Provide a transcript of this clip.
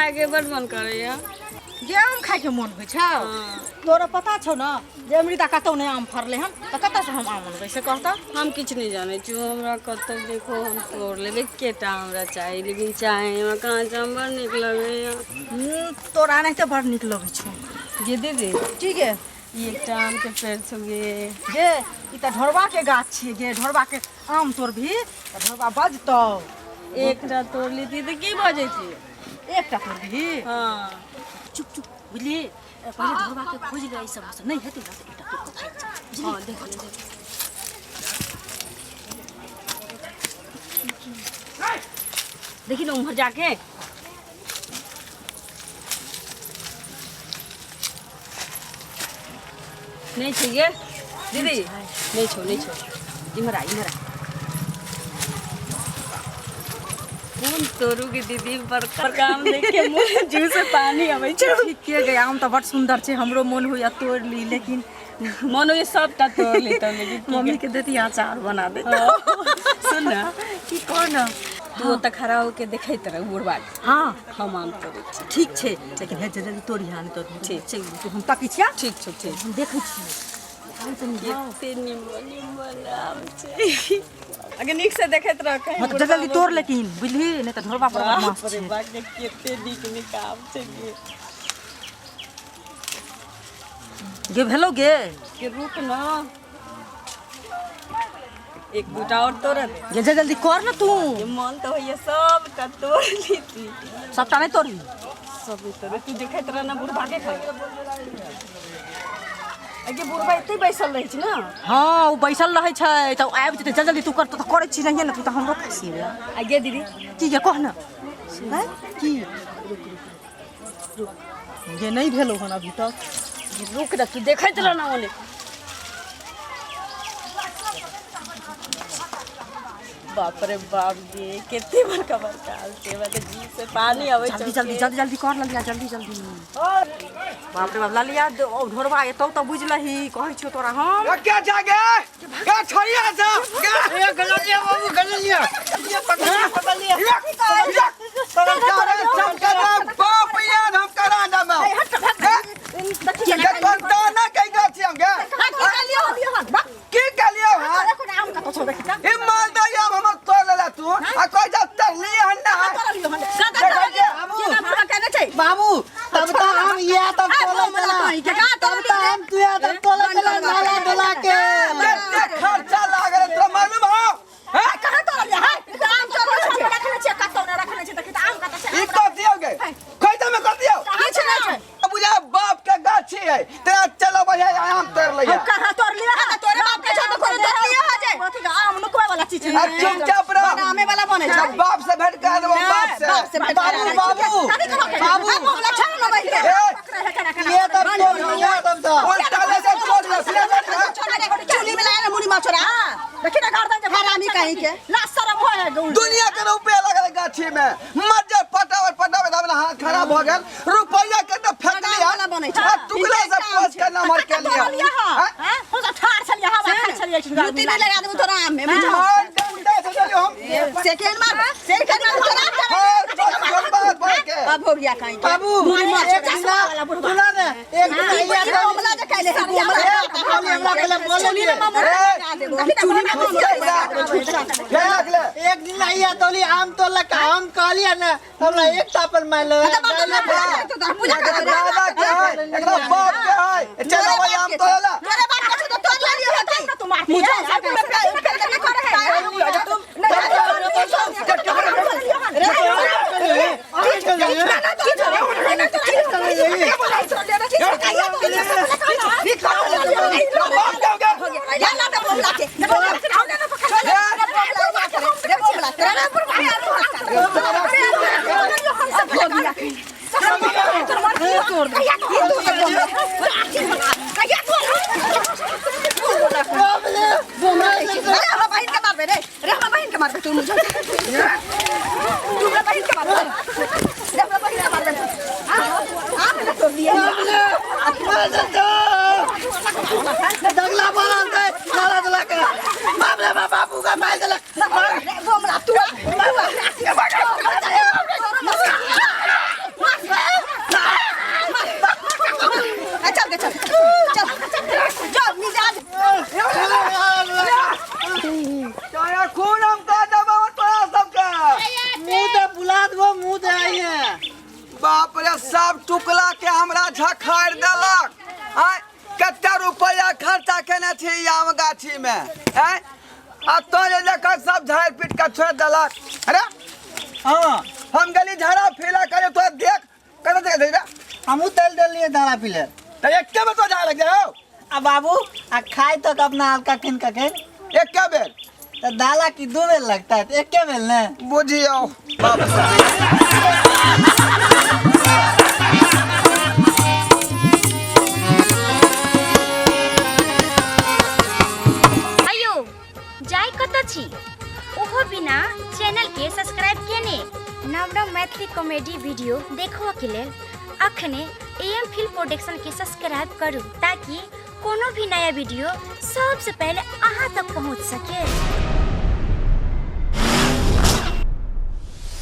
खायके बड मन करैया। गे आम खायके मोन होइ छौ? तोरा पता छौ ने जे अमृता कतौ नहि आम फड़लै हन, तऽ कतऽसँ हम आम अनबै से कहतऽ? हम किछु नहि जानै छी, हमरा कतौ देखो हम तोड़ लेबै, एकेटा हमरा चाही, लेकिन चाही हमरा काँच आम बड़ नीक लगैया। तोरा एनाहिते बड़ नीक लगै छौ। गे दीदी। की गे? ई एकटा आमके पेड़ छौ गे। गे ई तऽ ढोरबाके गाछ छियै गे, ढोरबाके आम तोड़बही तऽ ढोरबा बजतौ। एकटा तोड़ लेती तऽ की भऽ जैती? एकटा तोड़बही? हाँ। चुप चुप, बुझली? पहिले ढोरबाके खोजि ले, एहि सबसँ नहि हेतै ने तऽ एकटा तोड़ कऽ भागि जा, बुझली? हाँ, देख ले, देख। देखी ने उम्हर जाके। नहि छै गे दीदी, नहि छौ, नहि छौ। इम्हर आ, इम्हर आ। कोन तोरू के दीदी, बड़का बड़का आम देख के मुँह जीव से पानी अबै छै। ठीके गे, आम तऽ बड़ सुन्दर छै, हमरो मोन होइया तोड़ि ली, लेकिन मन होइया सबटा तोड़ ली तऽ, लेकिन की मम्मी के देती अचार बना दे। सुन ना। की कह ना? तू ओतऽ खड़ा होके देखैत रह बुढ़बा के। हाँ। हम आम तोड़ै छी। ठीक छै, लेकिन हे जल्दी तोड़ी, हाँ तो ठीक। छै, तू हम तकै छियै। ठीक छौ, ठीक। हम देखै छियै। कते निमन निमन आम छै। अगे नीक से देखैत रह कहीं। हाँ, तऽ जल्दी तोड़ लेकिन, बुझली? नहि तऽ ढोरबा पर बाप बदमाश रे छै। बाप रे, कते नीक नीक आम छै गे। गे भेलौ गे? के रुक न, एक दूटा और तोड़ दे। गे जल्दी जल्दी कर न तू। ये मन तऽ होइए सबटा तोड़ लीती। सबटा नहि तोड़ही। सब नहि तोड़े, तू देखैत रह ना बुढ़बा के खाली। अगे बुढ़बा एते बैसल रहै छै ने? हाँ, ओ बैसल रहै छै तऽ आबि जेतै। जल्दी जल्दी तू कर, तऽ करै छी नहिये ने तू, तऽ हमरो फँसेबे। अगे दीदी। की गे, कह न? हैं? की गे, नहि भेलौ हन अभी तक? रुक न, तू देखैत रह ना ओने। बाप रे बाप गे, कते बड़का बड़का आम छै, हमरा तऽ जीभ से पानी अबै छै। जल्दी जल्दी, जल्दी जल्दी कर ललिया, जल्दी जल्दी। बाप रे बाप, ललिया, ओ ढोरबा एतौ तऽ बुझि लही, कहै छियौ तोरा हम। क्या जागे क्या छोड़िया जा क्या? ए गललिया बाबू, गललिया, ये पकड़ लिया, पकड़ लिया, बाप यार, हम करा दम के कोनता ना कहि गाछी हम गे। की कहलियो? हां, ई मालदा आम हमर तोड़ लेला तू आ कोई जा तरली हन ना। बाबू, तब तो हम ये तब तोले चला, तब तो हम तू ये तब तोले चला नाला डोला के। कते खर्चा लागल तोरा मालूम हो? हैं? ई कर दियो गे, कैसे में कर दियो? बुझा बाप के गाछी है तेरा, चलो बढ़िया आम तोड़ लिया। आ चुपचाप रह, बाप से भेंट करा देबो, बाप से। बाबू, बाबू, बाबू, ये तब तोड़ लिया तब तो उल्टा ले से तोड़ ले, सीधा तोड़ ले। चुली में लाया मुड़ी माछरा, देखी ना गर्दन जे हरामी कहीं के ला, शरम हो है गौल। दुनिया के रुपया लगल है गाछी में, मज्जर पटावे पटावे तब हाथ खराब हो गेल, रुपया के तो फेंक लिया वाला बनै छै। आ टुकड़ा से पोस के नमर के लिया। हैं? हम सब ठाढ़ छलियै, हवा खाइ छलियै। लुटी नहीं लगा देबो तोरा आम में, बुझल? मार डंडा से देलियो हम। सेकेंड मार, सेकेंड मार तोरा आम। हर चोट जोरबार बोल के। अब हो गया कहीं के। बाबू, एक दिना सुना ने, एक दिना ये तब बोमला जे कैले है बोमला। हम हमरा पहले बोले लिए। चुली में के रख ले। एक दिन ये तोली आम तोलक, हम कहलिए ने हमरा एक तापन मारलो। पूजा एकरा दादा के है, एकरा बाप के है, चलो भाई आम तोड़ला। तोरे बाप के तो तोड़ लियो होतै। मुझे बाप के हो गया। दगला बोलल दे नाला दला के, बाप रे बाप, बाबू का मार देलक। छी ई आम गाछी में हैं आ तोरे देखा सब झाड़ पीट के छोड़ देलक। अरे हाँ हम गेली झाड़ा फीला करे तो देख कतऽ देख रे। हमहूँ तल देलियै धारा पीले। तऽ एके बेर तो झाड़ लग जाओ। आ बाबू आ खाए तक अपना हल्का कखन कखन एके बेर तो दाला की दू बेर लगता है तो एके बेर ने बुझियो बाप। अयो जाय कतऽ छी ओहो बिना चैनल के सब्सक्राइब केने नव नव मैथिली कॉमेडी वीडियो देखबऽ के लेल अखने एम फिल्म प्रोडक्शन के सब्सक्राइब करू ताकि कोनो भी नया वीडियो सबसे पहले अहाँ तक पहुँच सके।